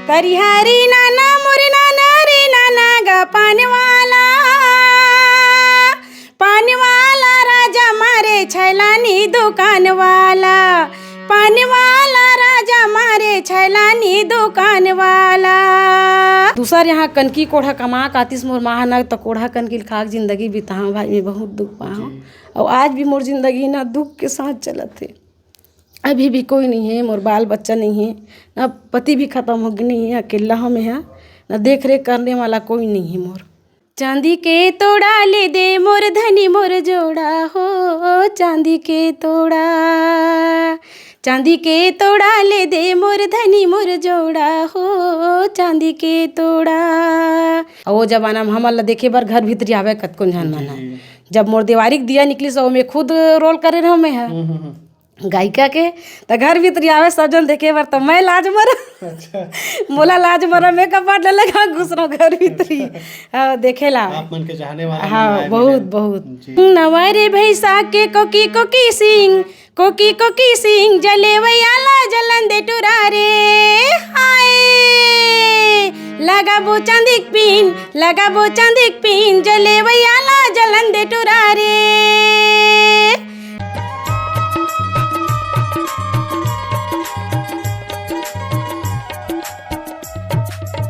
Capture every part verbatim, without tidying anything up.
तरिहारी नाना मोरे नाना रे नाना गा पान वाला, पान वाला राजा मारे छैलानी दुकान वाला, पान वाला राजा मारे छैलानी दुकान वाला। दूसर यहाँ कनकी कोढ़ा कमा कातिस मोर माँ ह न, त कोढ़ा कनकी ल खाक जिंदगी बिताहूँ भाई, मैं बहुत दुख पाहूँ। जी। और आज भी मोर जिंदगी ना दुख के साथ चलत हे। अभी भी कोई नहीं है, मोर बाल बच्चा नहीं है, ना पति भी खत्म हो गए, नहीं है, अकेला हूँ मैं यहाँ, ना देख रेख करने वाला कोई नहीं है मोर। चांदी के तोड़ा ले दे मोर धनी मोर जोड़ा हो, चांदी के तोड़ा, चांदी के तोड़ा ले दे मोर धनी मोर जोड़ा हो, चांदी के तोड़ा। और वो जमाना में हमन ला देखे बर घर भीतरी आवे कतको झन मन ह। जी। जब मोर देवारी के दिया निकलिस, ओमे खुद रोल करे रहो मैं ह। हम्म, हम्म, हम्म। गायिका के, त घर भीतरी आवे सब जन देखे बर, त मैं लाज मरा। अच्छा। मोला लाज मरा, मैं कपाट ले लगा घुसरो घर भीतरी। अच्छा। हाँ, देखे ला। आप मन के चाहने वाला मन हाँ, आए बहुत, मिले। बहुत। जी। नवा रे भैंसा के कोकी कोकी सिंग, कोकी कोकी सिंग, जलेवैया ला जलन दे टुरा रे। हाय, लगाबो चांदी के पीन, लगाबो चांदी के पीन, जलेवैया ला जलन दे टुरा रे।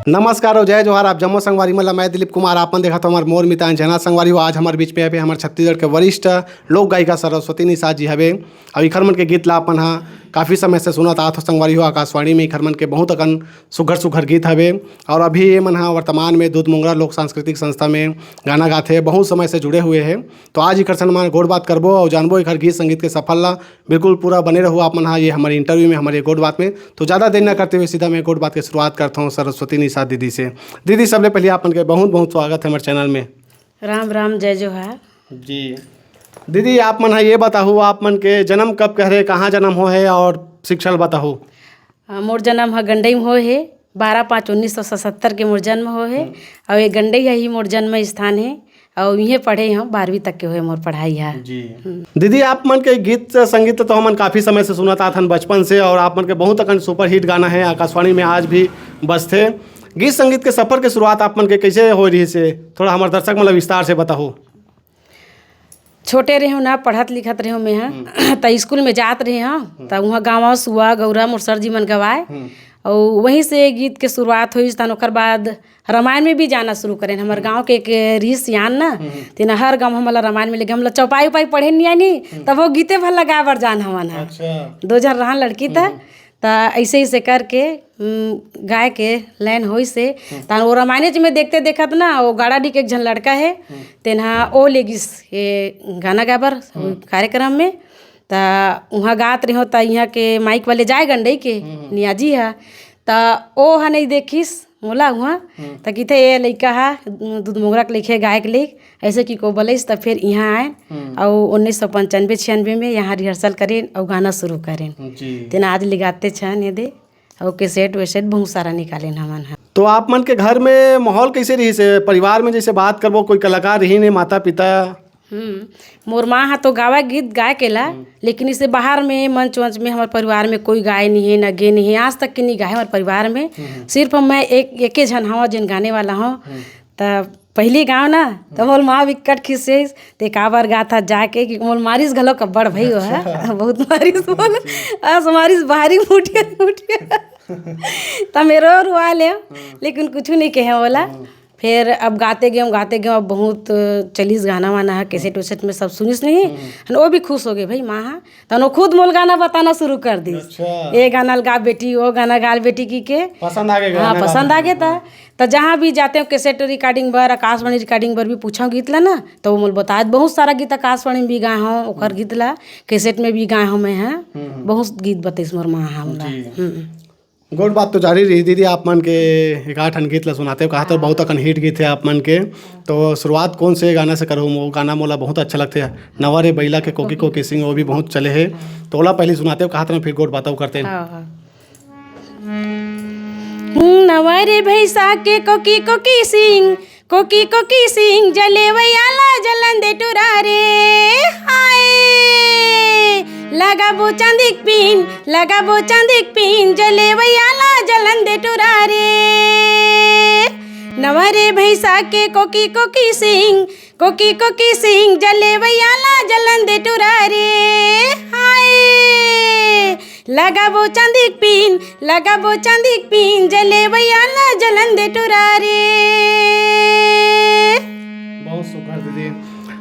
नमस्कार और जय जोहार। आप जम्मो संगवारी मन ला मैं दिलीप कुमार, आपन देखत हो हमर मोर मितान चैनल। संगवारी हो, आज हमर बीच में हवे हमर छत्तीसगढ़ के वरिष्ठ लोक गायिका सरस्वती निषाद जी हवे। अउ इखर मन के गीत ला अपन हा काफ़ी समय से सुनत आत हो संगवारी हो। आकाशवाणी में इखर मन के बहुत अकन सुघर सुघर गीत हवे। और अभी ये मन हा वर्तमान में दूध मोंगरा लोक सांस्कृतिक संस्था में गाना गाथे, बहुत समय से जुड़े हुए है। तो आज इखर से हमन गोठ बात करबो और जानबो इखर गीत संगीत के सफर ला। बिल्कुल पूरा बने रहू आप मन हा ये हमारे इंटरव्यू में, हमारे गोठ बात में। तो ज़्यादा देर ना करते हुए सीधा मैं गोठ बात के शुरुआत करता हूँ सरस्वती निषाद दीदी से। दीदी, सबले पहले आप मन के बहुत बहुत स्वागत है हमारे चैनल में। राम राम, जय जोहार। जी दीदी, आप मन हा ये बताहू, आप मन के जन्म कब के हरे, कहाँ जन्म हो है और शिक्षा ल बताहू। अ, मोर जन्म ह गंडई में होए हे, बारह पाँच उन्नीस सौ सतहत्तर के मोर जन्म होए हे। हम्म। अउ ये गंडई ह ही मोर जन्म स्थान हे, अउ इहें पढ़े हूँ, बारहवीं तक के होए मोर पढ़ाई ह। जी। हम्म। दीदी, आप मन के गीत संगीत तो हमन काफ़ी समय से सुनत आत हन बचपन से, और आप मन के बहुत अकन सुपरहिट गाना है, आकाशवाणी में आज भी बजथे। गीत संगीत के सफर के शुरुआत आप मन के कैसे हो रही से, थोड़ा हमारे दर्शक मन ला विस्तार से बताहू। छोटे रहेंव ना, पढ़त लिखत रहेंव मैं ह। हम्म। त स्कूल में जात रहे हंव, हम्म। त उहाँ गाँव सुआ गौरा मोर सर जी मन गवाए। हम्म। अउ वहीं से गीत के शुरुआत होइस। तहन ओकर बाद रामायण में भी जाना शुरू करेन। हमर हम्म। गाँव के एक रिहिस सियान ना, हम्म। तेन हर गाँव हमला रामायण में लेगे, हमला चौपाई उपाई पढ़े नहीं आनी, हम्म। तब वो गीते भर लगाए बर जान हमन ह। अच्छा। दो झन रहन लड़की त, हम्म। त ऐसे ऐसे करके, उम, गाय के लाइन होइस हे। हम्म। तहन वो रामायणे में देखते देखत ना, वो गाड़ा डी के एक झन लड़का हे, हम्म। तेन ह ओ ले गिस ये गाना गाए बर, हम्म। कार्यक्रम में। त उहाँ गात रहेंव, त इहाँ के माइक वाले जाए गंडई के, हम्म। नियाजी ह, त ओ ह नहीं देखिस मोला उहाँ, हम्म। त किथे, "ये लइका ह दूध मोंगरा के लइका, गाय के लइका," ऐसे कि को बोलिस, त फिर इहाँ आएन, हम्म। अउ उन्नीस सौ पंचानबे छियानबे में यहाँ रिहर्सल करेन अउ गाना शुरू करेन। जी। तेन आज ले गाते छन ये दे, अउ कैसेट वैसेट बहुत सारा निकालेन हमन ह। तो आप मन के घर में माहौल कैसे रहिस हे? परिवार में जैसे बात करबो, कोई कलाकार रहिन हे, माता पिता? हम्म, मोर माँ ह तो गावय गीत गाय के ला, हम्म। लेकिन इसे बाहर में मंच वंच में हमर परिवार में कोई गाय नहीं है, ना गे नहीं है, आज तक के नहीं गाय हमर परिवार में। हम्म। सिर्फ मैं एक, एके झन हवं जेन गाने वाला हवं। हम्म। त पहली गाँव ना, त मोर माँ बिकट खिसियाइस, "ते काबर गात हस जाके?" कि मोर मारिस घलो कब्बड़ भई हो है। अच्छा। बहुत मारिस मोला। अस मारिस भारी मुठिया, मुठिया। त मेरो रुआ ले, हम्म। लेकिन कुछ नहीं कहे बोला। हम्म। फिर अब गाते गेंव, गाते गेंव, अब बहुत चलिस गाना वाना ह, कैसेट वैसेट में सब सुनिस नहीं। हम्म। हन, वो भी खुश हो गए भाई माँ ह। तहन वो खुद मोल गाना बताना शुरू कर दिस। अच्छा। ये गाना गा बेटी, वो गाना गा बेटी की के। पसंद आ गए हाँ, गाना पसंद गाना। आ गए था। त जहाँ भी जाते हंव कैसेट रिकॉर्डिंग बर, आकाशवाणी रिकॉर्डिंग बर भी पूछंव गीत ला ना, त वो मोल बताए, बहुत सारा गीत आकाशवाणी में भी गाए हंव, ओकर गीत ला कैसेट में भी गाए हंव मैं ह। हम्म, हम्म। बहुत गीत बताइस मोर माँ ह मोला। जी। हम्म। गोठ बात तो जारी रही दीदी, आप मन के एकाध ठन गीत ला सुनाते हो, कहा तो बहुत अकन हिट गीत है आप मन के। तो शुरुआत कौन से गाना से करहूँ? वो गाना मोला बहुत अच्छा लगथे, नवा रे बैला के कोकी कोकी सिंग, वो भी बहुत चले हे। तो ओला पहली सुनाते हो, कहा तो फिर गोठ बातों करते हैं। हाँ, हाँ। नवा रे भैंसा के कोकी कोकी सिंग, कोकी कोकी सिंग, जलेवैया ला जलन दे टुरा रे। हाय, लगाबो चांदी के पीन, लगाबो चांदी के पीन, जलेवैया ला जलन दे टुरा रे। हमारे भैंसा के कोकी कोकी सिंह, कोकी कोकी सिंह, जलेवैया ला जलन दे टुरा रे। हाय, लगाबो चांदी के पीन, लगाबो चांदी के पीन, जलेवैया ला जलन दे टुरा रे। बहुत सुघर दीदी।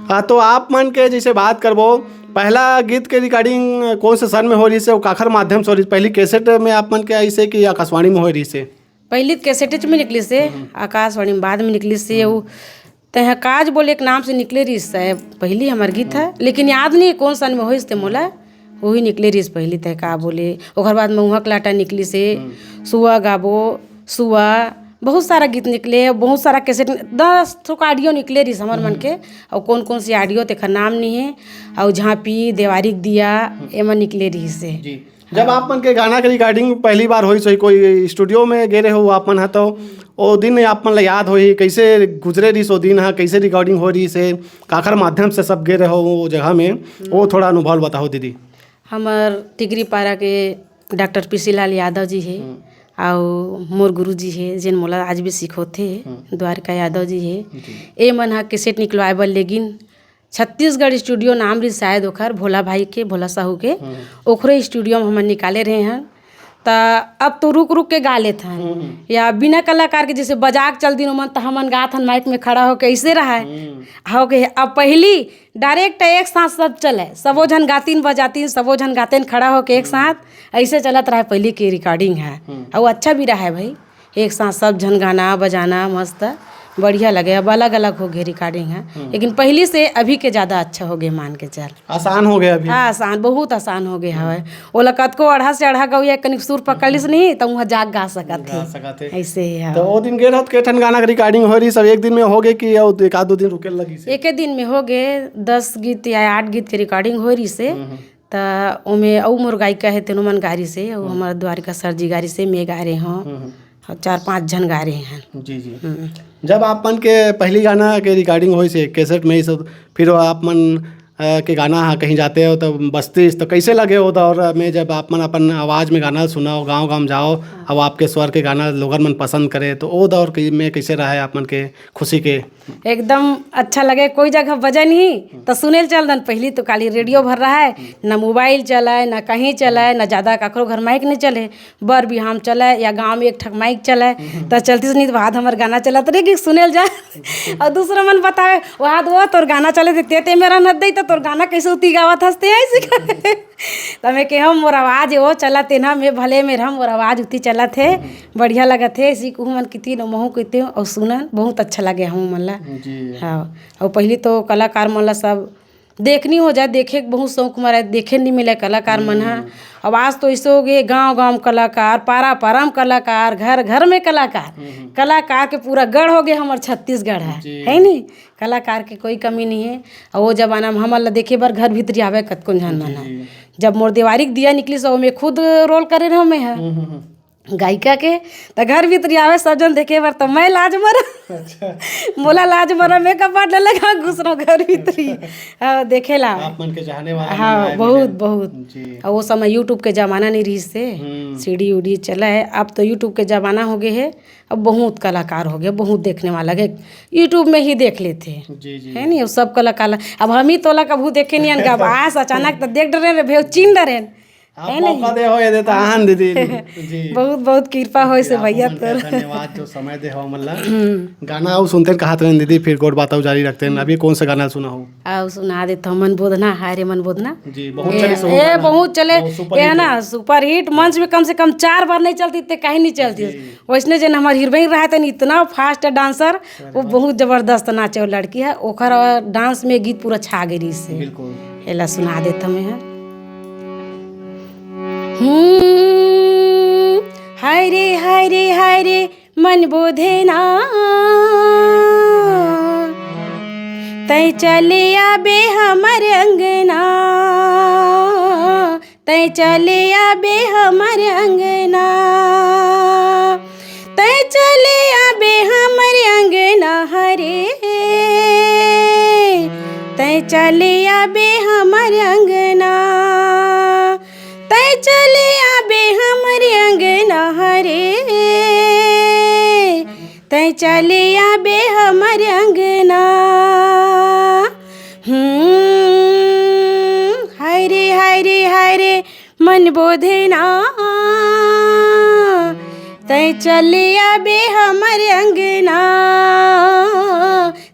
हाँ, तो आप मन के जैसे बात करबो, पहला गीत के रिकॉर्डिंग कौन से सन में हो रही से, काखर माध्यम से हो रही से? पहली कैसेट में आप मन के आई से कि आकाशवाणी में हो रही से? पहली तो कैसेट में निकली से, आकाशवाणी में बाद में निकली से। वो तय काज बोले एक नाम से निकले रही से, पहली हमार गीत है, लेकिन याद नहीं कौन सन में होइस ते मोला, वही निकले रही से पहली तय का बोले। ओकर बाद महुआ के लाटा निकली से, सुआ गाबो, सुआ, बहुत सारा गीत निकले, बहुत सारा कैसेट, दस ठो ऑडियो निकले रही हमार मन के। और कौन कौन सी ऑडियो तेखर नाम नहीं है, और झांपी, देवारी के दिया, एमा निकले रही से। जी। जब आप मन के गाना के रिकॉर्डिंग पहली बार होई, सोई कोई स्टूडियो में गे रहे हो आप मन ह, तो ओ दिन आप मन ला याद होही, कैसे गुजरे रही सो दिन ह, कैसे रिकॉर्डिंग हो रही से, काखर माध्यम से सब गे रहे हो वो जगह में, वो थोड़ा अनुभव बताओ दीदी। हमर टिकरी पारा के डॉक्टर पीसी लाल यादव जी हे, हम्म। अउ मोर गुरु जी हे, जेन मोला आज भी सिखोथे, हम्म। द्वारिका यादव जी हे। जी। ए मन ह कैसेट निकलवाए बर लेगिन छत्तीसगढ़ स्टूडियो नाम रही शायद ओखर, भोला भाई के, भोला साहू के, हम्म। ओखरे स्टूडियो में हमन निकाले रहे हन। त अब तो रुक रुक के गा लेत हन, हम्म। या बिना कलाकार के जैसे बजा के चल दिन ओमन, त हमन गात हन माइक में खड़ा होके, ऐसे रहा है। हम्म। हो गए, अब पहली डायरेक्ट एक साथ सब चले, सबो झन गातिन बजातिन, सबो झन गातेन खड़ा होके एक साथ, ऐसे चलत रहा है पहली की रिकॉर्डिंग है। हम्म। और अच्छा भी रहा है भाई, एक साथ सब झन गाना बजाना मस्त बढ़िया लगे। अब अलग अलग हो गए रिकॉर्डिंग है, हम्म। लेकिन पहली से अभी के ज्यादा अच्छा हो गए, मान के चल। आसान हो गए अभी। हाँ, आसान, बहुत आसान हो गए हवे। ओला कतको अढ़ा से अढ़ा गौया कनिक सुर पकड़ लिस नहीं, त उहाँ जाग गा सकत गा हे। सकत हे। ऐसे ही है। तो वो दिन गे रहो तो के ठन गाना के रिकॉर्डिंग हो रही सब एक दिन में हो गए कि अउ एक आध दो दिन रुके लगी से? एके दिन में हो गए, दस गीत या आठ गीत के रिकॉर्डिंग हो रही से। हम्म, हम्म। त ओमे अउ मोर गायिका हे, तेनो मन गा रही से, अउ हम्म। हमार द्वारिका सर जी गा रही से, मैं गा रहे हूँ, हम्म, हम्म। और चार पांच झन गा रहे हैं। जी, जी। हम्म। जब आप मन के पहली गाना के रिकॉर्डिंग होई से कैसेट में ही सब, फिर आप मन, अ, के गाना हा कहीं जाते हो तो बस्ती, तो कैसे लगे वो दौर में जब आप मन अपन आवाज़ में गाना सुनाओ, गाँव गाँव जाओ, हाँ। अब आपके स्वर के गाना लोगन मन पसंद करे, तो वो दौर के में कैसे रहा है आप मन के खुशी के? एकदम अच्छा लगे, कोई जगह बजे नहीं तो सुने ल चल दन। पहली तो काली रेडियो भर रहा है, ना मोबाइल चलाए, ना कहीं चलाए, ना ज़्यादा काकरो घर माइक नहीं चले। बर बिहाम चले या गाँव में एक ठक माइक चले, त चलती सुनी तो बाद हमर गाना चलत रहे कि सुने ल जा। और दूसरा मन बतावे, वहाँ तो तोर गाना चले थे, ते, ते मेरा न दे, तो तोर गाना कैसे उती गावत हंसते हैं ऐसे करे। त मैं के हम मोर आवाज़ वो चलत है ना, मैं भले मेरा मोर आवाज़ उती चलत है, बढ़िया लगत है, ऐसी कुहू मन किती न महू कहते हो और सुनन बहुत अच्छा लगे हम मन ला। जी। हाँ, और पहली तो कलाकार मन ला सब देखनी हो जाए, देखे के बहुत शौक मरे, देखे नहीं मिले कलाकार मन ह। हम्म। अब आज तो ऐसे हो गए, गांव गांव में कलाकार, पारा पारा में कलाकार, घर घर में कलाकार। हम्म। कलाकार के पूरा गढ़ हो गए हमर छत्तीसगढ़ है, जी। है नी? कलाकार के कोई कमी नहीं है। और वो जमाना में हमन ला देखे बर घर भीतरी आवे कतको झन मन जी, ह। जी। जब मोर देवारी के दिया निकली, सो मैं खुद रोल करे रहो मैं ह। हम्म, हम्म, हम्म। गायिका के, त घर भीतरी आवे सब जन देखे बर, त मैं लाज मरा। अच्छा। मोला लाज मरा, मैं कपाट ले लगा घुसरो घर भीतरी। हाँ, देखे ला। आप मन के चाहने वाला हाँ, मन आए बहुत, मिले। बहुत। जी। और वो समय YouTube के जमाना नहीं रही से, हम्म। सीडी उडी चला है, अब तो YouTube के जमाना हो गए है। अब बहुत कलाकार हो गए, बहुत देखने वाला है, YouTube में ही देख लेते हैं। जी, जी। है नहीं, अब सब कलाकार, अब हम ही तोला कभू देखे नहीं, अब आस अचानक तो देख डरे रे, भेव चिन डरे। आप है नहीं? मौका दे हो, ये देता आन दीदी। जी। बहुत, बहुत कृपा हो जी, से आप भैया मन के तोर। धन्यवाद जो समय दे हो हमन ला। हम्म। गाना अउ सुनते रहन कहत रहन दीदी, फिर गोठ बात अउ जारी रखते हैं। अभी कौन सा गाना सुना हो? अउ सुना देत हो मन बोधना, हाय रे मन बोधना। जी, बहुत ए, चले सुना ए, गाना। बहुत चले। बहुत सुपर ए हिट ना, है। Super hit. मंच में कम से कम चार बार नहीं चलती, ते कहीं नहीं चलती। जी। वैसने जन हमार हीरोइन रहा, तन इतना फास्ट डांसर, वो बहुत जबरदस्त नाचे वो लड़की है। ओकर डांस में गीत पूरा छा गई रही से। बिल्कुल। एला सुना देत हमें है। हम्म, हाय रे, हाय रे, हाय रे, मन बोधे ना। तै चले आबे हमर अंगना, तै चले आबे हमर अंगना, तै चले आबे हमर अंगना हरे, तै चले आबे हमर अंगना, तै चले आबे हमर अंगना हरे, तैं चले आबे हमर अंगना। हम्म, हाय रे, हाय रे, हाय रे, मन बोधे ना। तैं चले आबे हमर अंगना,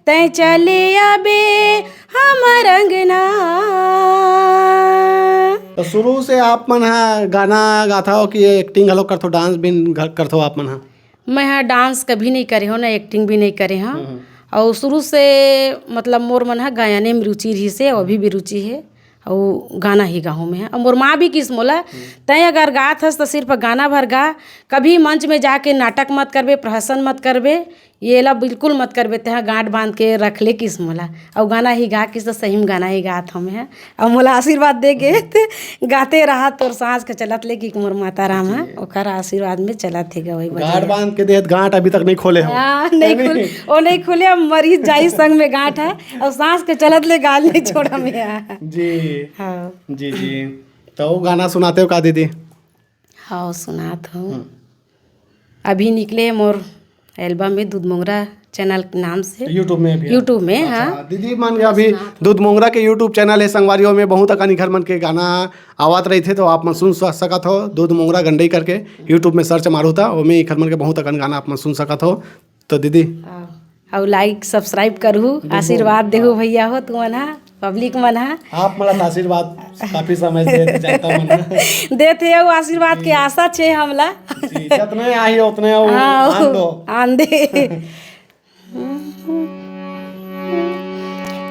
तैं चले आबे हमर अंगना। तो शुरू से आप मन ह गाना गाथव कि एक्टिंग घलो करथव, डांस भी घ-, करथव आप मन ह? मैं ह डांस कभी नहीं करे हो, ना एक्टिंग भी नहीं करे हो। हम्म। और शुरू से मतलब मोर मन ह गायने में रुचि रहिस हे, अभी भी रुचि हे। और गाना ही गाहूँ मैं ह। और मोर माँ भी किस मोला, "तैं अगर गात हस तो सिर्फ गाना भर गा, कभी मंच में जाके नाटक मत करबे, प्रहसन मत करबे, ये ला बिल्कुल मत करबे, तैं ह गांठ बांध के रख ले" किस मोला। और गाना ही गा किस, तो सही में गाना ही गात हूँ मैं ह। अउ मोला आशीर्वाद दे गे, "ते गाते रहा, तोर सांस के चलत ले" कि मोर माता राम ह, जी। ओकर आशीर्वाद में चलत हे गवई बजावई। गांठ बांध के देत, गांठ अभी तक नहीं खोले हो। हाँ, नहीं है खुल, नहीं? वो नहीं खुले, अब मरी जाई संग में गांठ ह, अउ सांस के चलत ले गाल नहीं छोड़ा मैं ह। जी। हाँ। जी, जी। तो वो गाना सुनाते हो का दीदी? हाँ, सुनात हूँ। हम्म। अभी निकले मोर एल्बम में दूध मोंगरा चैनल के नाम से। YouTube में भी है? YouTube में, अच्छा, हाँ। दीदी मन के अभी दूध मोंगरा के YouTube चैनल है संगवारी हो, ओमे बहुत अकन इखर मन के गाना आवत रहिथे, तो आप मन सुन स-, सकत हो। दूध मोंगरा गंडई करके YouTube में सर्च मारू त ओमे इखर मन के बहुत अकन गाना आप मन सुन सकत हो। तो दीदी। हाँ। अउ लाइक सब्सक्राइब करहू, बिल्कुल। आशीर्वाद देहू हाँ। भैया हो तुमन हा, पब्लिक मन हा। आप मन ला आशीर्वाद काफी समय से देत जनता मन हा। देत हे, अउ आशीर्वाद के जी। आशा छे हमला। जी, जतने आही उतने वो हाँ, आन दो। आन दे।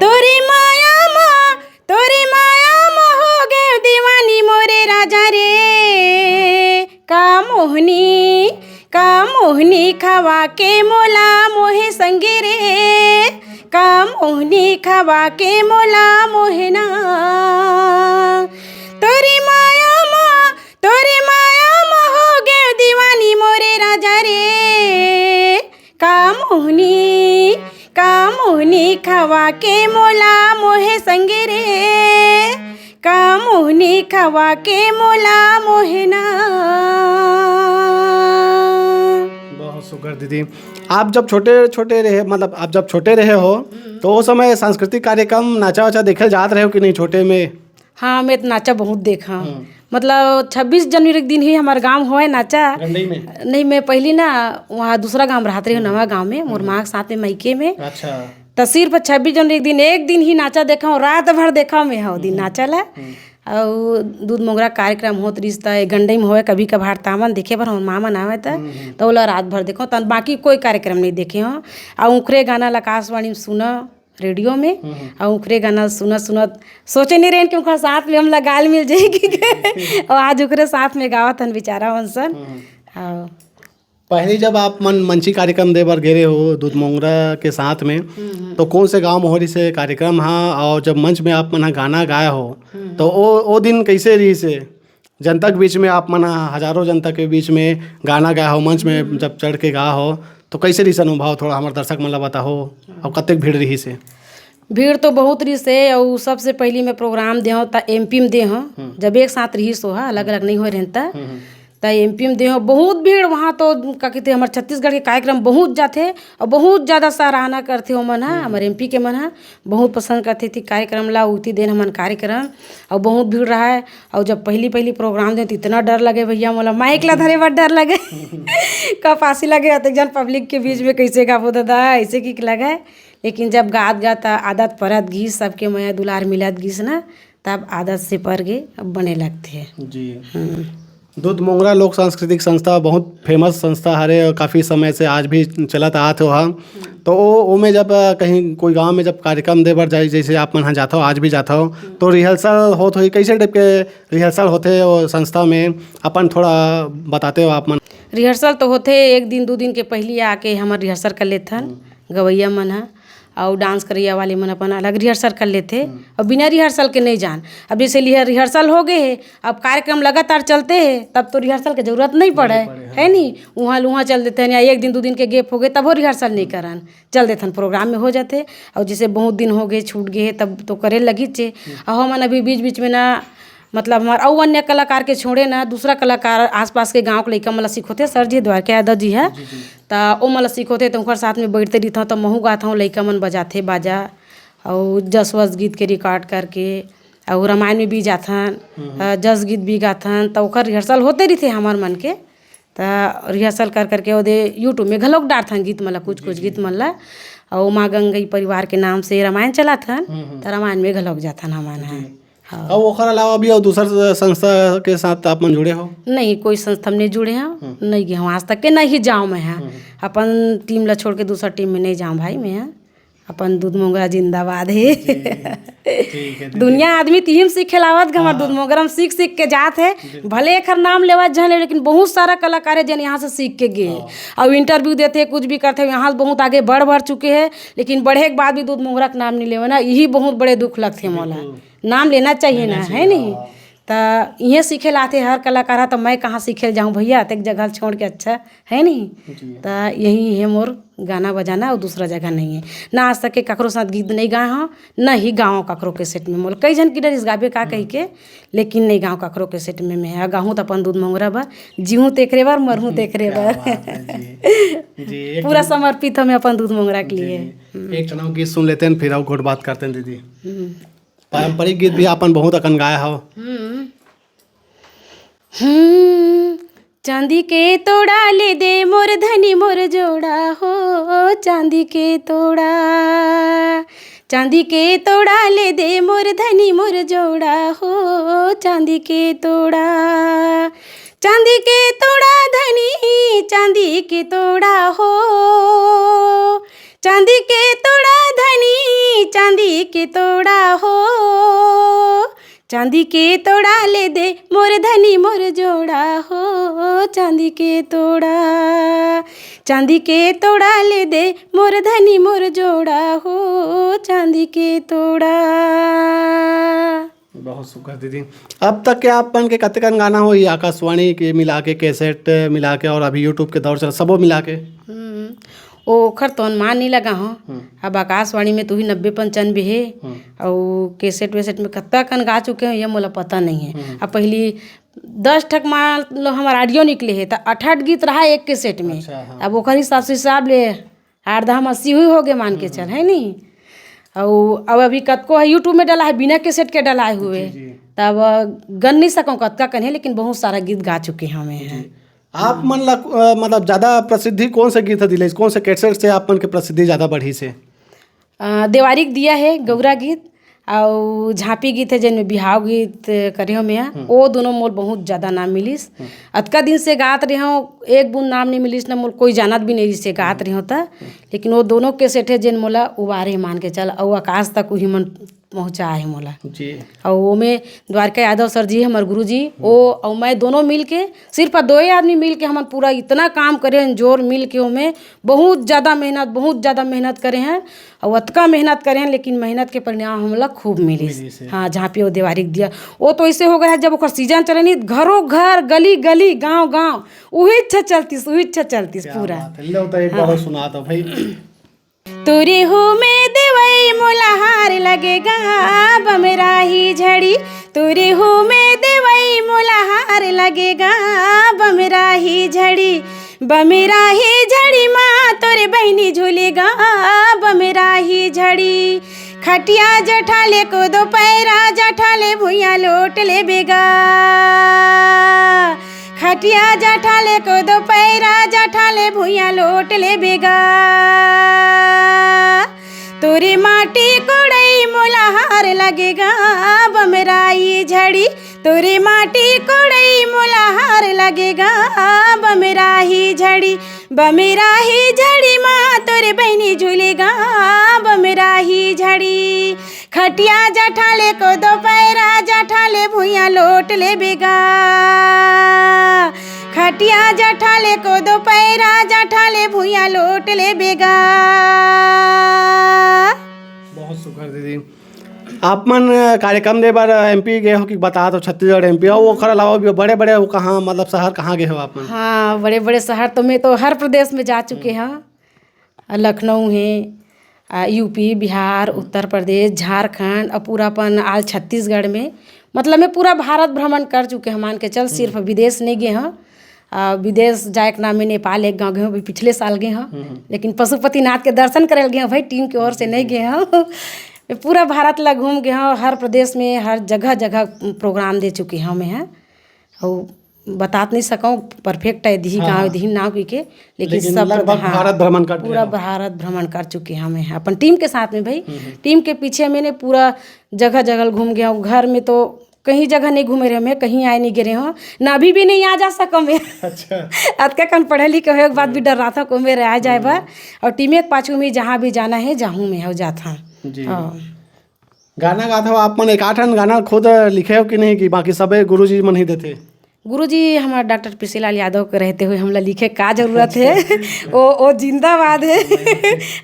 तोरी माया मा, तोरी माया मा हो गए दीवानी मोरे राजा रे। का मोहनी, का मोहनी खवा के मोला मोहे संगे रे। का मोहनी खवा के मोला मोहे ना। तोरी माया मा, तोरी माया मा हो गए दीवानी मोरे राजा रे। का मोहनी, का मोहनी खवा के मोला मोहे संगे रे। का मोहनी खवा के मोला मोहे ना। बहुत सुघर दीदी। आप जब छोटे, छोटे रहे, मतलब आप जब छोटे रहे हो, हम्म। तो वो समय सांस्कृतिक कार्यक्रम, नाचा वाचा देखे जात रहे हो कि नहीं छोटे में? हाँ, मैं तो नाचा बहुत देखा। हम्म। मतलब छब्बीस जनवरी के दिन ही हमारे गांव होए नाचा। गंडई में? नहीं, मैं पहली ना वहाँ दूसरा गांव रहत रही हूँ, हम्म। नवा गांव में, मोर हम्म। माँ के साथ में, मायके में। अच्छा। तो सिर्फ छब्बीस जनवरी के दिन, एक दिन ही नाचा देखा हूँ, रात भर देखा मैं हा वो दिन हम्म। नाचा ला। हम्म। अउ दूध मोंगरा कार्यक्रम होत रिहिस त गंडई में होए, कभी कभार तामन देखे बर हमर माँ मन आवे त, हम्म, हम्म। त ओला रात भर देखो, तन बाकी कोई कार्यक्रम नहीं देखे हो। अउ उखरे गाना ला आकाशवाणी में सुना, रेडियो में, हम्म, हम्म। अउ उखरे गाना सुनत सुनत सोचे नहीं रहन कि उखर साथ में हमला गाल मिल जाएगी। अउ आज उखरे साथ में गावत हन बेचारा मन सन। हम्म। अउ पहली जब आप मन मंची कार्यक्रम दे बर गे रहे हो दूध मोंगरा के साथ में, हम्म, हम्म। तो कौन से गांव में हो रहिस हे कार्यक्रम हा, और जब मंच में आप मन हा गाना गाए हो, हम्म। तो ओ, ओ दिन कैसे रहिस हे? जनता के बीच में आप मन हा हजारों जनता के बीच में गाना गाए हो, मंच में हम्म। जब चढ़ के गाए हो, तो कैसे रहिस अनुभव, थोड़ा हमर दर्शक मन ला बताहो, और कतेक भीड़ रहिस हे? भीड़ तो बहुत रहिस हे, और सबसे पहली मैं प्रोग्राम दे हूँ त एमपी में दे हूँ, हम्म। जब एक साथ रहिस हो हा, अलग अलग नहीं हो रहन त। हम्म, हम्म। त एमपी में देहो, बहुत भीड़ वहाँ तो, का कहते, हमर छत्तीसगढ़ के कार्यक्रम बहुत जाथे और बहुत ज़्यादा सराहना करथे ओमन ह, हम्म। हमर एमपी के मन ह बहुत पसंद करथे थी कार्यक्रम ला, उती दिन हमन कार्यक्रम और बहुत भीड़ रहा है। और जब पहली पहली प्रोग्राम दे तो इतना डर लगे भैया, मोला माइक ला धरे बर डर लगे। कब फांसी लगे अतेक जन पब्लिक के बीच में, कैसे गाबो दादा, ऐसे की लगे। लेकिन जब गात गात आदत परत गिस, सबके मया दुलार मिलत गिस ना, तब आदत से पर गे, अब बने लगथे। जी। हम्म। दूध मोंगरा लोक सांस्कृतिक संस्था बहुत फेमस संस्था हरे और काफ़ी समय से आज भी चलत आत हो हा। तो ओ, ओमे जब, अ, कहीं कोई गांव में जब कार्यक्रम दे बर जाए, जैसे आप मन हा जात हो, आज भी जात हो, हम्म। तो रिहर्सल होत होही, कैसे टाइप के रिहर्सल होथे वो संस्था में, अपन थोड़ा बताते हो आप मन? रिहर्सल तो होथे, एक दिन दो दिन के पहली आके हमर रिहर्सल कर लेथन, हम्म। गवैया मन हा। अउ डांस करइया वाले मन अपन अलग रिहर्सल कर लेथे, हम्म। अउ बिना रिहर्सल के नहीं जान। अब जैसे लिह-, रिहर्सल हो गए हे, अब कार्यक्रम लगातार चलते हे, तब तो रिहर्सल के जरूरत नहीं पड़े, नहीं पड़े, हाँ। है नी? उहाँ ल उहाँ चल देते हैं, या एक दिन दो दिन के गैप हो गए, तब वो रिहर्सल नहीं करन, चल देथन, प्रोग्राम में हो जाथे। अउ जैसे बहुत दिन हो गए, छूट गए हे, तब तो करे लगी चे। हम्म। अउ हमन अभी बीच बीच में ना मतलब हमार अउ अन्य कलाकार के छोड़े ना, दूसरा कलाकार आसपास के गाँव के लइका मन ला सिखोथे, सर जी द्वारका यादव जी है। जी, जी। त ओ मन ला सिखोथे, त ओकर साथ में बैठते रहिथौं, त महू गाथौं, लइका मन बजाथे बाजा, अउ जस वस गीत के रिकॉर्ड करके, अउ रामायण में भी जाथन, हम्म। अ, जस गीत भी गाथन, त ओकर रिहर्सल होते रहिथे हमर मन के। त रिहर्सल कर करके ओदे YouTube में घलोक डारथन गीत मन ला, कुछ जी, कुछ जी। गीत मन ला। अउ माँ गंगई परिवार के नाम से रामायण चलाथन, हम्म, हम्म। त रामायण में घलोक जाथन हमन ह। जी। हाँ। अउ ओकर अलावा भी अउ दूसर संस्था के साथ आप मन जुड़े हो? नहीं, कोई संस्था में नहीं जुड़े हौं, हम्म। नहीं गे हौं आज तक के, नहीं जाऊँ मैं ह। हम्म। अपन टीम ला छोड़ के दूसर टीम में नहीं जाऊँ भाई मैं ह। अपन दूध मोंगरा जिंदाबाद हे। जी, ठीक है दीदी। दुनिया आदमी तिही म सीखे ला आवत गे, हमर हाँ। दूध मोंगरा म सीख सीख के जात हे। बिल्कुल। भले एखर नाम लेवत झन हे, लेकिन बहुत सारा कलाकार हे जेन यहाँ से सीख के गे हे। हाँ। अउ इंटरव्यू देथे, कुछ भी करथे, यहाँ से बहुत आगे बढ़ बढ़ चुके हे, लेकिन बढ़े के बाद भी दूध मोंगरा के नाम नहीं लेवे ना, यही बहुत बड़े दुख लगथे मोला। बिल्कुल। नाम लेना चाहिए लेना ना, चाहिए, है नहीं? हाँ। त इहें सीखे ला आथे हर कलाकार ह, त मैं कहाँ सीखे ल जाऊँ भैया, अतेक जगह ल छोड़ के, अच्छा, है नहीं? जी। त यही हे मोर गाना बजाना, अउ दूसरा जगह नहीं है। ना आज तक के ककरो साथ गीत नहीं गाए हौं, ना ही गाँव ककरो कैसेट में। मोला कई झन किनरिस गाबे का कही हम्म। के, लेकिन नहीं गाँव ककरो कैसेट में। मैं ह गाहूँ त अपन दूध मोंगरा बर, जीहूँ तेकरे बर, मरहूँ तेकरे क्या बर। बात है जी। जी, एक पूरा ठन समर्पित हौं मैं अपन दूध मोंगरा के जी, लिए। जी। हम्म। एक ठन अउ गीत सुन लेते हैं, फिर अउ गोठ बात करते हैं दीदी। हम्म। पारंपरिक गीत भी आपन बहुत अकन गाए हव। हम्म। हम्म, चांदी के तोड़ा ले दे मोर धनी मोर जोड़ा हो, चांदी के तोड़ा। चांदी के तोड़ा ले दे मोर धनी मोर जोड़ा हो, चांदी के तोड़ा। चांदी के तोड़ा धनी, चांदी के तोड़ा हो, चांदी के तोड़ा धनी, चांदी के तोड़ा हो। चांदी के तोड़ा ले दे मोर धनी मोर जोड़ा हो, चांदी के तोड़ा। चांदी के तोड़ा ले दे मोर धनी मोर जोड़ा हो, चांदी के तोड़ा। बहुत सुघर दीदी। अब तक के आप मन के कतेकन गाना होही, आकाशवाणी के मिला के, कैसेट मिला के, और अभी YouTube के दौर चल, सबो मिला के? हम्म, ओखर तो अनुमान नहीं लगा हूँ। हम्म। अब आकाशवाणी में तो ही नब्बे पंचानबे हे, हम्म। अउ कैसेट वैसेट में कतका कन गा चुके हौं, ये मोला पता नहीं है। हम्म। अब पहली दस ठक मान लो हमार ऑडियो निकले हे, त अठहठ गीत रहा एक कैसेट में। अच्छा, हाँ। अब ओखर हिसाब से हिसाब ले आठ दहा म अस्सी हुई हो गए, मान के हम्म, चल, हम्म। है नहीं? अउ अब अभी कतको है YouTube में डला है, बिना कैसेट के डलाए हुए। जी, जी। तब गन नहीं सकौं कतका कन हे, लेकिन बहुत सारा गीत गा चुके हौं मैं ह। जी। आप मन ला, अ, मतलब, ज्यादा प्रसिद्धि कौन से गीत ह दिले, कौन से कैसेट से आप मन के प्रसिद्धि ज्यादा बढ़िस हे? अ, देवारी के दिया हे, गौरा गीत, अउ झांपी गीत हे, जेन में बिहाव गीत करे हौं मैं ह। हम्म। ओ दोनों मोल बहुत ज्यादा नाम मिलिस। हम्म। अतका दिन से गात रहे हौं, एक बूंद नाम नहीं मिलिस, ना मोल कोई जानत भी नहीं रिहिस हे गात रहे हौं त। हम्म। लेकिन ओ दोनों कैसेट हे, जेन मोला उबारे मान के चल, अउ आकाश तक उही मन पहुँचाए हे मोला। जी। अउ ओमे द्वारका यादव सर जी, हमर गुरु जी, हम्म। ओ अउ मैं दोनों मिल के, सिर्फ दोए आदमी मिल के हमन पूरा इतना काम करे हन, जोर मिल के ओमे बहुत ज्यादा मेहनत, बहुत ज्यादा मेहनत करे हन, अउ अतका मेहनत करे हन, लेकिन मेहनत के परिणाम हमला खूब मिलिस। मिलिस हे। हाँ, झांपी अउ देवारी के दिया, ओ तो ऐसे हो गया है, जब ओकर सीजन चले नहीं, घरों घर, गली गली, गांव गांव, उही इच्छा चलतिस, उही इच्छा चलतिस क्या पूरा। बात है। लो तो एक हाँ। बार और सुना दो भाई। तुरी हूँ में देवई मोला हार लगेगा बमराही झड़ी, तुरी हूँ में देवई मोला हार लगेगा बमराही झड़ी, बमराही झड़ी माँ तोरे बहिनी झूलेगा बमराही झड़ी। खटिया जठा ले को दो पैरा जठा ले भुइया लोट ले बेगा। खटिया जठा ले को दो पैरा जठा ले भुइया लोट ले बेगा। तोरे माटी कोड़ई मोला हार लगेगा बमराही झड़ी, तोरे माटी कोड़ई मोला हार लगेगा बमराही झड़ी, बमराही झड़ी माँ तोरे बहिनी झूलेगा बमराही झड़ी। खटिया जठा ले को दो पैरा जठा ले भुइया लोट ले बेगा। खटिया जठा ले को दो पैरा जठा ले भुइया लोट ले बेगा। बहुत सुघर दीदी। आप मन, अ, कार्यक्रम दे बर, अ, एमपी गए हो कि बता दो, छत्तीसगढ़ एमपी, और ओखर अलावा भी बड़े बड़े वो कहाँ, मतलब शहर कहाँ गए हो आप मन? हाँ, बड़े बड़े शहर तो मैं तो हर प्रदेश में जा चुके हम्म। हैं। लखनऊ हे, आ, यूपी, बिहार, उत्तर प्रदेश, झारखंड, अउ पूरा अपन आल छत्तीसगढ़ में मतलब मैं पूरा भारत भ्रमण कर चुके हंव, मान के चल, सिर्फ विदेश नहीं गे हंव। आ, विदेश जाए के नाम में नेपाल एक गांव गे हंव, अभी पिछले साल गे हंव। हम्म, हम्म। लेकिन पशुपतिनाथ के दर्शन करे ल गे हंव भाई, टीम के ओर से नहीं गे हंव। मैं पूरा भारत ला घूम गे हंव, हर प्रदेश में, हर जगह जगह प्रोग्राम दे चुके हंव मैं ह। अउ बतात नहीं सकंव परफेक्ट है दिही हाँ, गांव, हाँ। दिही नाव की के, लेकिन लेकिन सब लगभग हाँ, भारत भ्रमण कर पूरा दिया। भारत भ्रमण कर चुके हंव मैं ह अपन टीम के साथ में भाई। हम्म, हम्म। टीम के पीछे मैंने पूरा जगह जगह घूम गे हंव। घर में तो कहीं जगह नहीं घूमे रहेंव मैं, कहीं आए नहीं गे रहेंव, ना अभी भी नहीं आ जा सकंव मैं। अच्छा। अतका कन पढ़े लिखे होए के बाद भी डर्राथंव कहूं मेर आए जाए बर। हम्म। अउ टीमे के पाछू में जहाँ भी जाना है, जाहूं मैं ह, जाथंव। जी। हाँ। गाना गाथव आप मन, एकाठन गाना खुद लिखे हो कि नहीं, कि बाकी सबे गुरुजी मन ही देथे? गुरुजी हमार डॉक्टर पीसीलाल यादव के रहते हुए हमला लिखे का जरूरत है? वो, वो जिंदाबाद है।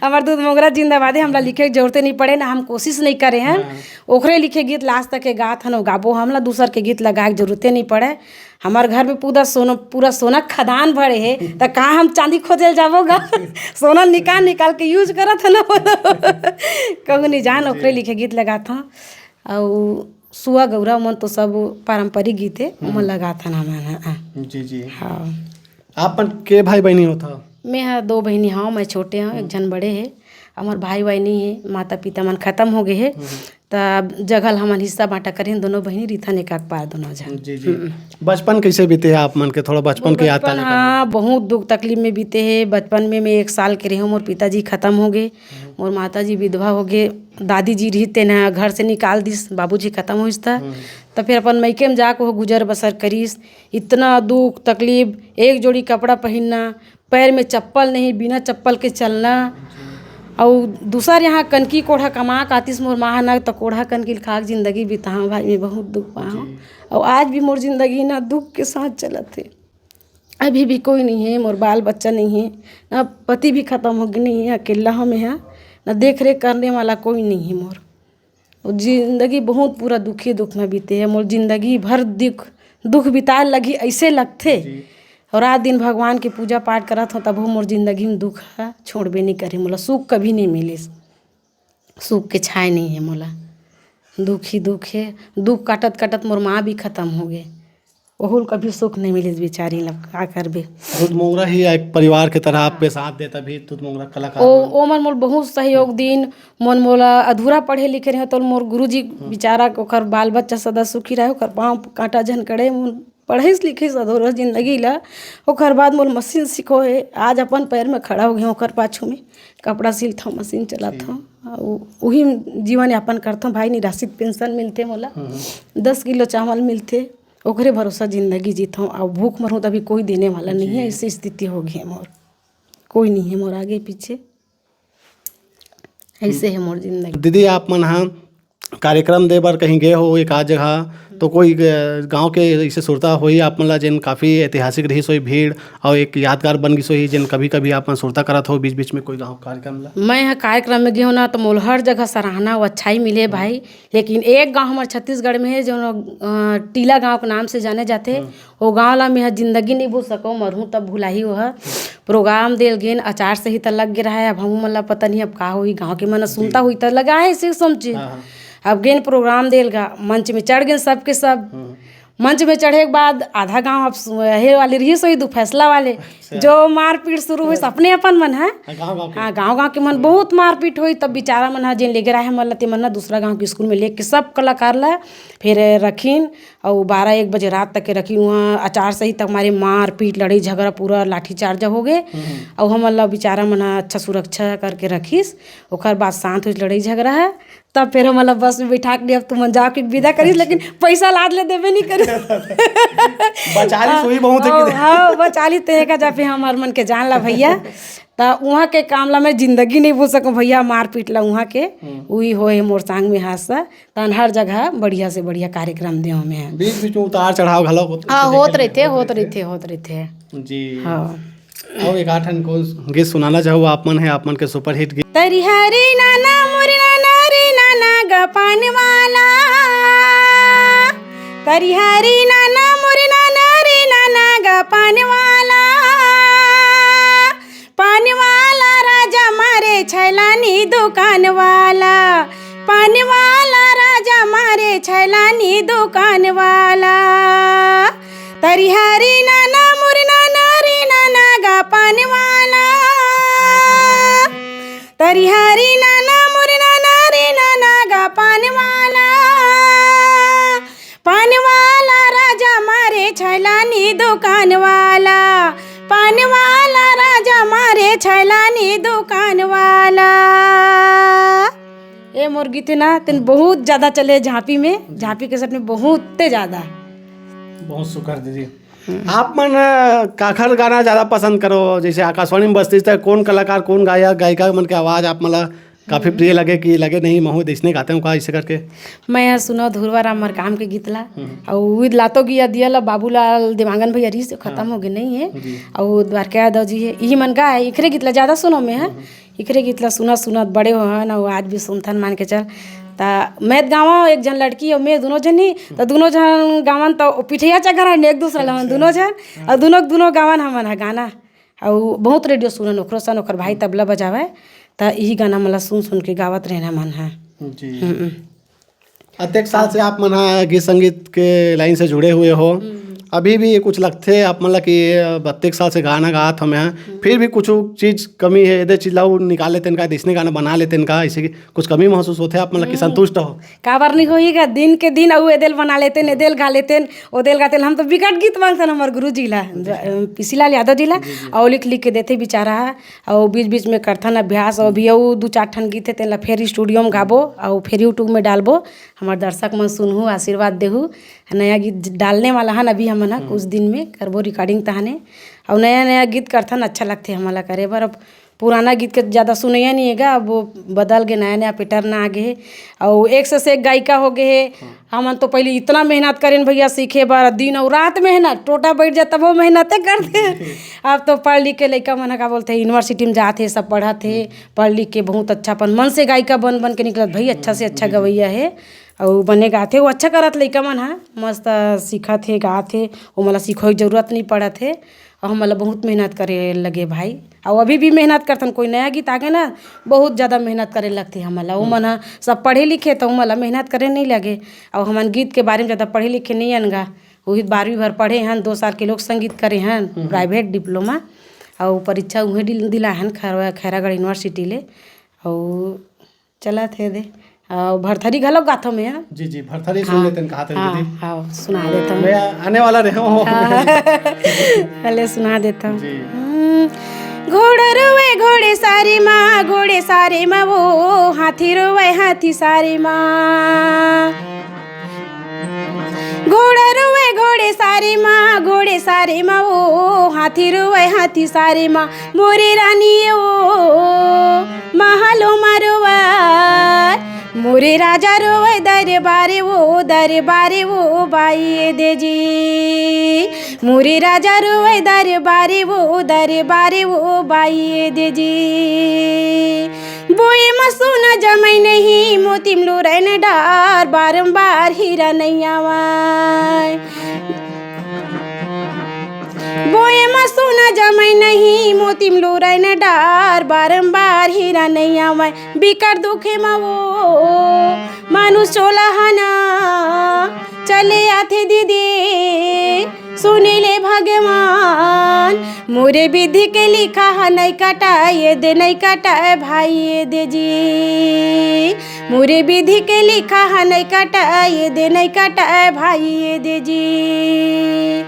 हमार दूध मोंगरा जिंदाबाद है, हमला लिखे के जरूरते नहीं पड़े, ना हम कोशिश नहीं करे हन। हाँ। ओकरे लिखे गीत ला आज तक के गात हन, वो गाबो, हमला दूसर के गीत ला गाए के जरूरते नहीं पड़े। हमार घर में पूरा सोना, पूरा सोना खदान भरे है, त का हम चांदी खोजे ल जाबो गा? सोना निकाल निकाल के यूज करत है ना। कहूं नहीं जान, ओकरे लिखे गीत ला गाथंव। अउ सुआ गौरा मन तो सब पारंपरिक गीत है, ओमन ला गाथन हमन ह। जी, जी। हाँ। आप मन के भाई बहिनी होथव? मैं ह दो बहिनी हंव, मैं छोटे हंव, एक झन बड़े हे। हमर भाई वाई नहीं है, माता पिता मन खत्म हो गए है। हम्म। त जगह ल हमन हिस्सा बांटा करेन, दोनों बहिनी रिथन एक पार दोनों झन। जी, जी। हम्म। बचपन कैसे बीते है आप मन के? थोड़ा बचपन के याद बचपन, ताजा करो। हाँ, बहुत दुख तकलीफ में बीते है। बचपन में मैं एक साल के रहे हंव, मोर पिताजी खत्म हो गए। हम्म। मोर माता जी विधवा हो गए। दादी जी रहिस तेन ह घर से निकाल दिस, बाबूजी खत्म होइस त। हम्म। त फिर अपन मइके में जाके वो गुजर बसर करिस। इतना दुख तकलीफ, एक जोड़ी कपड़ा पहिनना, पैर में चप्पल नहीं, बिना चप्पल के चलना। अउ दूसर यहाँ कनकी कोढ़ा कमा के आतिस मोर माँ ह न, त कोढ़ा कनकी ल खा के जिंदगी बिताहंव भाई, मैं बहुत दुख पाहंव। जी। अउ आज भी मोर जिंदगी ना दुख के साथ चलत हे। अभी भी कोई नहीं है, मोर बाल बच्चा नहीं है, ना पति भी खत्म हो गए नहीं है, अकेला हंव मैं ह, ना देख रेख करने वाला कोई नहीं है मोर। वो जिंदगी बहुत पूरा दुखी दुख में बीते है, मोर जिंदगी भर दुख, दुख बिताए लगी ऐसे लगथे। जी। और रात दिन भगवान के पूजा पाठ करत हंव, तभो मोर जिंदगी में दुख ह छोड़बे नहीं करे, मोला सुख कभी नहीं मिलिस। सुख के छाय नहीं है मोला, दुख ही दुख है। दुख काटत काटत मोर माँ भी खत्म हो गए, ओहू ल कभी सुख नहीं मिलिस बेचारी ल, का करबे। दूध मोंगरा ही एक परिवार के तरह आपके साथ देता भी, दूध मोंगरा कलाकार ओ मन। ओमन मोल बहुत सहयोग दिन, मन मोला अधूरा पढ़े लिखे रहे तो मोर गुरुजी बेचारा, ओकर बाल बच्चा सदा सुखी रहे, ओकर पाँव कांटा झन करे, मोर पढ़िस लिखिस अधूरा जिंदगी ला। ओकर बाद मोर मशीन सीखो है, आज अपन पैर में खड़ा हो गए, ओकर पाछू में कपड़ा सिलथंव, मशीन चलाथंव, अउ उही जीवन यापन करथंव भाई। निराश्रित पेंशन मिलथे मोला, हम्म। दस किलो चावल मिलथे, ओकरे भरोसा जिंदगी जीथंव। अउ भूख मरहूं त अभी कोई देने वाला नहीं है, जी। ऐसी स्थिति हो गई है मोर, कोई नहीं है मोर आगे पीछे, ऐसे है मोर जिंदगी। दीदी, आप मन ह कार्यक्रम दे बर कहीं गए हो एक आध जगह, तो कोई, अ, गांव के ऐसे सुरता होई आप मन ला, जेन काफ़ी ऐतिहासिक रहिस होई भीड़, और एक यादगार बन गिस होई, जेन कभी-कभी आप मन सुरता करत हो बीच-बीच में कोई गांव कार्यक्रम ला? मैं ह कार्यक्रम में गे हंव ना, तो मोला हर जगह सराहना अउ अच्छाई मिले भाई। लेकिन एक गांव हमर छत्तीसगढ़ में है, जो, अ, टीला गांव के नाम से जाने जाथे। वो गांव ला मैं ह जिंदगी नहीं भूल सकंव, मरहूं तब भुलाही वो ह। प्रोग्राम देल गेन, आचार संहिता लग गे रहा है, अब हमू मन ला पता नहीं अब का होई, गांव के मन सुनता होई त लगा है, ऐसे समझे। हाँ, हाँ। अब गेन प्रोग्राम देल गा, मंच में चढ़ गेन सबके सब। हम्म। मंच में चढ़े के बाद आधा गांव अब सु-, हे वाले रहिस होई, दू फैसला वाले, अच्छा। जो मारपीट शुरू होइस अपने अपन मन है। हाँ, गांव, गांव के। हाँ, गांव, गांव के मन बहुत मारपीट होई, तब बेचारा मन ह जेन लेगे रहे मन ला, ते मन ला दूसरा गांव के स्कूल में लेके सब कलाकार ला फिर रखिन, अउ बारह एक बजे रात तक के रखिन। वहाँ आचार संहिता के मारे मारपीट, लड़ाई झगड़ा, पूरा लाठी चार्ज हो गए। हम्म। अउ हमन ला बेचारा मन ह अच्छा सुरक्षा करके रखिस। ओकर बाद शांत होइस लड़ाई झगड़ा है, तब फिर हमन ला बस में बैठा के, "अब तुमन जाओ," के विदा करिस, लेकिन पैसा लाद ले देबे नहीं करिस। बचा ली सुई बहुत है हाँ, कि हाँ, बचा ली तेहे का जा पे हमार मन के जान ला भैया। त उहाँ के काम ला मैं जिंदगी नहीं भूल सकूँ भैया, मारपीट ला उहाँ के। हम्म। उही होए मोर संग में हादसा। तहन हर जगह बढ़िया से बढ़िया कार्यक्रम देहूँ मैं। बीच बीच में उतार चढ़ाव घलो होत हाँ, रहिथे, होत लेकिन रहिथे, होत होत रहिथे। रहिथे, होत रहिथे। जी। हाँ। अउ एक आठन कोन गीत सुनाना चाहू आप मन है, आप मन के सुपरहिट गीत? तरिहरी नाना मोरी नाना रे नाना ग पान वाला, तरिहरी नाना मोरी नाना रे नाना ग पान वाला, पान वाला राजा मारे छैलानी दुकान वाला, पान वाला राजा मारे छैलानी दुकान वाला। तरिहारी नाना मुर नाना रे नाना गा पान वाला। तरिहारी नाना मुर नाना रे नाना गा पान वाला। पान वाला राजा मारे छैलानी दुकान वाला। पान वाला राजा मारे छैलानी दुकान वाला। ए मोर गीत हे ना, तेन बहुत ज्यादा चले झांपी में, झांपी के सेट में बहुते ज्यादा। बहुत सुघर दीदी। आप मन, अ, काखर गाना ज्यादा पसंद करो? जैसे आकाशवाणी में बजथे, त कौन कलाकार, कौन गायक, गायिका मन के आवाज आप मन ला काफी प्रिय लगे कि लगे नहीं, महू देसने गाते हो का, ऐसे करके? मैं ह सुनव धुरवा राम मरकाम के गीत ला, अउ उद लातो गिया दिया ला बाबूलाल देवांगन भैया रहिस, खत्म हो गे नहीं है, जी। अउ द्वारका यादव जी है, इही मन गाए, इखरे गीत ला ज्यादा सुनव मैं ह। इखरे गीत ला सुनत सुनत बड़े होहन, अउ आज भी सुनथन, मान के चल। त मैं त गावंव, एक झन लड़की अउ मैं दुनों झन ही, त दुनों झन गावन, त ओ पिठिया चघरन एक दूसरा ला, हमन दुनों झन, अउ दुनों दुनों गावन हमन ह गाना। अउ बहुत रेडियो सुनन ओखरो सन, ओखर भाई तबला बजावे, त इही गाना मन ला सुन सुन के गावत रहना मन ह। जी। हम्म। अतेक साल से आप मन ह गीत संगीत के लाइन से जुड़े हुए हो, अभी भी कुछ लगथे आप मन ला कि अब अतेक साल से गाना गात हमें हैं, फिर भी कुछ चीज कमी है, एदे चीज ला अउ निकाल लेतेन का, देसने गाना बना लेतेन का, ऐसे कि कुछ कमी महसूस होथे आप मन ला कि संतुष्ट हो? काबर नहीं होही गा, दिन के दिन अउ एदेल बना लेतेन, एदेल गा लेतेन, ओदेल गा लेतेन। हम तो बिकट गीत मांगथन हमर गुरु जी ला, पीसी लाल यादव जी ला, अउ लिख लिख के देथे बेचारा ह, अउ बीच बीच में करथन अभ्यास, अउ अभी अउ दू चार ठन गीत हे, तेन ला फेर स्टूडियो में गाबो, अउ फेर YouTube में डालबो। हमर दर्शक मन सुनहू, आशीर्वाद देहू। नया गीत डालने वाला हन अभी हमन ह, कुछ दिन में करबो रिकॉर्डिंग तहने। अउ नया नया गीत करथन, अच्छा लगथे हमन ला करे बर। अब पुराना गीत के ज्यादा सुनैया नहीं हे गा, अब वो बदल गे, नया नया पैटर्न आ गे हे, अउ एक से, से एक गायिका हो गे हे। हमन तो पहले इतना मेहनत करेन भैया सीखे बर, दिन अउ रात मेहनत, टोटा बैठ जा तबो मेहनते करथे। अब तो पढ़ लिख के लइका मन ह का बोलथे, यूनिवर्सिटी में जात हे, सब पढ़त हे, पढ़ लिख के बहुत अच्छा अपन मन से गायिका बन बन के निकलत भाई, अच्छा से अच्छा गवैया हे, अउ बने गाथे, वो अच्छा करत लइका मन ह, मस्त सीखत हे, गात हे, ओमन ला सिखोए के जरूरत नहीं पड़त हे। अउ हमन ला बहुत मेहनत करे लगे भाई, अउ अभी भी मेहनत करथन। कोई नया गीत आगे ना, बहुत ज्यादा मेहनत करे लगथे हमन ला। ओमन ह सब पढ़े लिखे, त ओमन ला मेहनत करे नहीं लगे। अउ हमन गीत के बारे में ज्यादा पढ़े लिखे नहीं अन गा, वही बारहवीं भर पढ़े हन, दो साल के लोक संगीत करे हन, प्राइवेट डिप्लोमा, अउ परीक्षा उहे दिल-, दिला हन खैरा-, खैरागढ़ यूनिवर्सिटी ले। अउ चलत हे दे। अउ भरथरी घलो गाथो मैं, हाँ। जी, जी, भरथरी सुन हाँ, लेतेन, कहा थे हाँ, दीदी। हाँ, सुना देथो मैं। मैं आने वाला रहे हूँ। हाँ। पहले सुना देथो। जी। हम्म, घोड़ा रोवे घोड़े सारी माँ, घोड़े सारी माँ वो, हाथी रोवे हाथी सारी माँ। घोड़ा रोवे घोड़े सारी माँ, घोड़े सारी माँ वो, हाथी रोवे हाथी सारी माँ। मोरे रानी ओ, महलो मा रोवय, मोरे राजा रोवय दरबारे ओ, दरबारे ओ बाई दे जी। मोरे राजा रोवय दरबारे ओ, दरबारे ओ बाई दे जी। बोए मा सोना जमाई नहीं, मोती म लोरैन डार, बारंबार हीरा नहीं आवय। बोए मा सोना जमाई नहीं, मोती म लोरैन डार, बारंबार हीरा नहीं आवय। बिकट दुखे मा वो मानुष चोला हना चले आथे दीदी, सुने ले भगवान। मोरे विधि के लिखा ह नहीं कटाए दे, नहीं कटाए भाई दे जी। मोरे विधि के लिखा ह नहीं कटाए दे, नहीं कटाए भाई दे जी।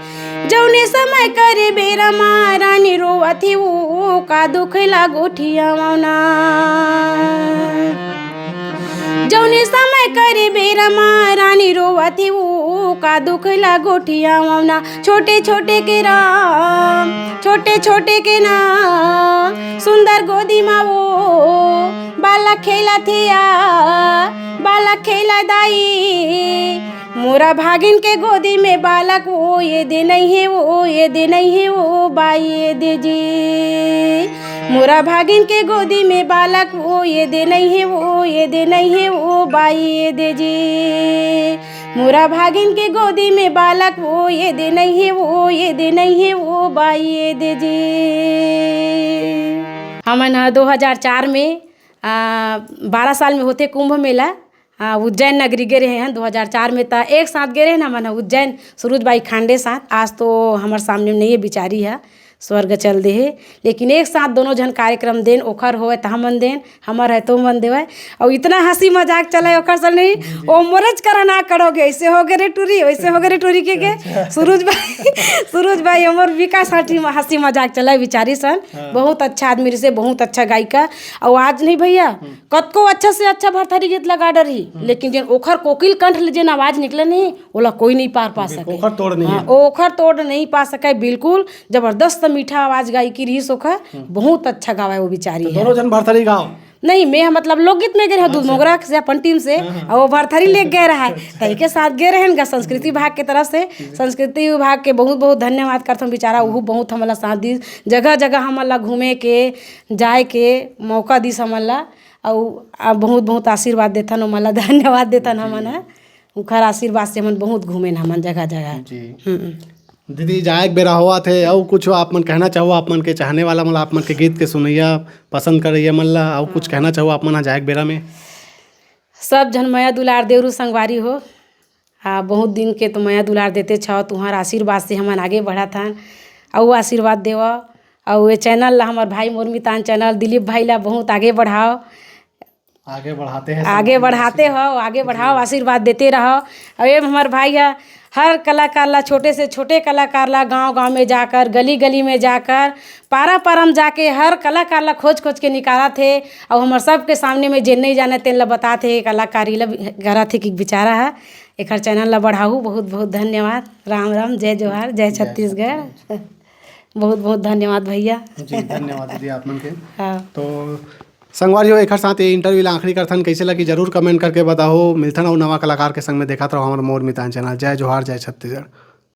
जौने समय करे बेरा मा रानी रोवत हे, वो का दुख ला गोठियावना। जौने समय करे बेरा मा रानी रोवत हे, वो का दुख ला गोठियावना। छोटे छोटे के राम, छोटे छोटे के नाम, सुंदर गोदी मा वो बालक खेलत हे या, बालक खेला दाई। मोरा भागिन के गोदी में बालक वो ये दे नहीं है, वो ये दे नहीं है, वो बाई ये दे जी। मोरा भागिन के गोदी में बालक वो ये दे नहीं है, वो ये दे नहीं है, वो बाई ये दे जी। मोरा भागिन के गोदी में बालक वो ये दे नहीं है, वो ये दे नहीं है, वो बाई ये दे जी। हमन ह दो हज़ार चार में, आ, बारह साल में होथे कुंभ मेला, हाँ, उज्जैन नगरी गे रहे हैं दो हज़ार चार में, त एक साथ गे रहे ना मन उज्जैन, सूरज बाई खांडे साथ। आज तो हमर सामने में नहीं है, बिचारी है, स्वर्ग चल दे है, लेकिन एक साथ दोनों झन कार्यक्रम देन, ओखर होवे त हमन देन, हमर है तो मन देवे। और इतना हंसी मजाक चले ओकर सन नहीं, ओ मोरज करना करोगे, ऐसे हो गए रे टूरी, वैसे हो गए रे टूरी के के। सूरज बाई, सूरज बाई हमर विकास हंसी मजाक चले बिचारी सन। बहुत अच्छा आदमी से, बहुत अच्छा गायिका। और आज नहीं भैया, कतको अच्छा से अच्छा भरथरी गीत लगा डरही, लेकिन जेन ओखर कोकिल कंठ ले जेन आवाज निकले नहीं, ओला कोई नहीं पार पा सके। ओखर तोड़ नहीं हाँ, है। ओखर तोड़ नहीं पा सके, बिल्कुल जबरदस्त मीठा आवाज गायकी रहीस ओखर। बहुत अच्छा गावे वो बिचारी तो है। दोनों झन भरथरी गाओ। नहीं, मैं मतलब लोकगीत में गए रहा, दूध मोगरा से अपन टीम से, और वो भरथरी ले गए रहा है, तई के साथ गए रहन गा संस्कृति विभाग के तरफ से। संस्कृति विभाग के बहुत बहुत धन्यवाद करथन बिचारा, वो बहुत हमला साथ दी, जगह जगह हमला घूमे के, जाए के मौका दिस हमला। अउ आ, बहुत बहुत आशीर्वाद देथन, ओमन ला धन्यवाद देथन हमन ह। उखर आशीर्वाद से हमन बहुत घूमेन हमन जगह जगह। जी। हम्म। दीदी, जाए के बेरा होवत हे, अउ कुछ आप मन कहना चाहो आप मन के चाहने वाला मन ला, आप मन के गीत के सुनैया, पसंद करैया मन ला, अउ कुछ कहना चाहो आप मन ह जाए के बेरा में? सब झन मया दुलार देवरू संगवारी हो, आ, बहुत दिन के तो मया दुलार देते छव, तुहर आशीर्वाद से हमन आगे बढ़त हन, अउ आशीर्वाद देव। अउ ये चैनल ला, हमर भाई मोर मितान चैनल, दिलीप भाई ला बहुत आगे बढ़ाओ। आगे बढ़ाते हैं आगे संगवारी बढ़ाते आशीर्वाद। हो, आगे बढ़ाओ, आशीर्वाद देते रहो। अउ ये हमर भाई है, हर कलाकार ला, छोटे से छोटे कलाकार ला गांव गांव में जाकर, गली गली में जाकर, पारा पारा में जाके हर कलाकार ला खोज खोज के निकालत हे। अउ हमर सबके सामने में जेन नहीं जाने तेन ला बतात हे, कलाकारी ला करत हे कि बिचारा है। एखर चैनल ला बढ़ाहू। बहुत बहुत धन्यवाद। राम राम, जय जोहार, जय जय छत्तीसगढ़। बहुत बहुत धन्यवाद भैया। जी, धन्यवाद दीदी आप मन के। हाँ। तो संगवारी हो, एखर साथ ये इंटरव्यू ला आखिरी करथन। कैसे लगी जरूर कमेंट करके बताओ। मिलथन अउ नवा कलाकार के संग में, देखत रहो हमर मोर मितान चैनल। जय जोहार, जय छत्तीसगढ़।